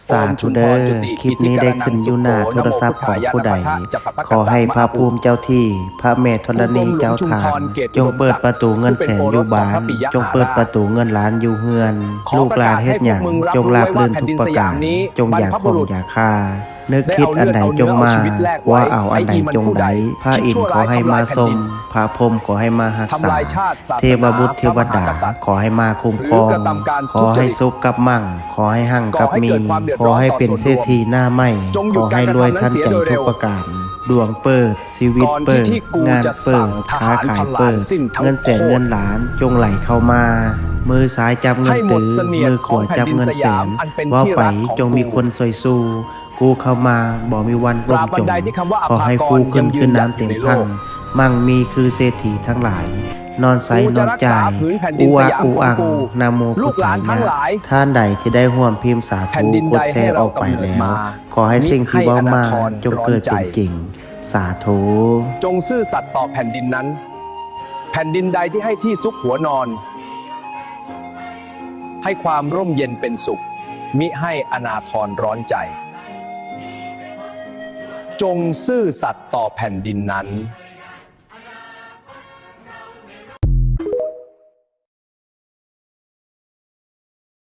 ສາທຸເດີ ຄລິບນີ້ໄດ້ຂຶ້ນຢູ່ໜ້າໂທລະສັບຂອງຜູ້ໃດ. ຂໍໃຫ້ພະພູມເຈົ້າທີ່, ພະແມ່ທໍລະນີເຈົ້າທ່ານ ຈົ່ງເປີດປະຕູເງິນແສນຢູ່ບ້ານ, ຈົ່ງເປີດປະຕູເງິນລ້ານຢູ່ເຮືອນ. ລູກຫຼານເຮັດຫຍັງ ຈົ່ງລາບລື່ນທຸກປະການ, ຈົ່ງຢ່າຂ້ອງຢ່າຄາ. ນຶກຄິດອັນໃດຈົ່ງມາ, ຄວ້າເອົາອັນໃດຈົ່ງໄດ້. ພະອິນຂໍໃຫ້ມາຊົມ, ພະພົມຂໍໃຫ້ມາຮັກສາ, ເທວະບຸດເທວະດາຂໍໃຫ້ມາຄຸ້ມຄອງ. ຂໍໃຫ້ສຸກກັບມັ່ງ, ຂໍໃຫ້ຮັ່ງກັບມີ, ຂໍໃຫ້ເປັນເສດຖີໜ້າໃໝ່, ຂໍໃຫ້ລວຍທັນໃຈທຸກປະການ. ດວງເປີດ, ຊີວິດເປີດ, ງານເປີດ, ຄ້າຂາຍເປີດ, ເງິນແສນເງິນລ້ານຈົ່ງໄຫຼເຂົ້າມາ. ມືຊ້າຍຈັບເງິນຕື້, ມືຂວາຈັບເງິນແສນ. ເວົ້າໄປຈົ່ງມີຄົນຊ່ວຍຊູ, ກູ້ເຂົ້າມາບໍ່ມີວັນລົ້ມຈົມ. ຂໍໃຫ້ຟູຂຶ້ນຄືນ້ຳເຕັມພັງ, ມັ່ງມີຄືເສດຖີທັງຫຼາຍ. ນອນໃສນອນຈ່າຍ, ອູອາອູອັງ, ນະໂມພຸດທາຍະ. ທ່ານໃດທີ່ໄດ້ຮ່ວມພິມສາທຸ, ກົດແຊອອກໄປແລ້ວ, ຂໍໃຫ້ສິ່ງທີ່ເວົ້າມາຈົ່ງເກີດເປັນຈິງ. ສາທຸ. จงซื่อสัตย์ต่อแผ่นดินนั้น แผ่นดินใดที่ให้ที่ซุกหัวนอน ให้ความร่มเย็นเป็นสุข มิให้อนาทรร้อนใจ จงซื่อสัตย์ต่อแผ่นดินนั้น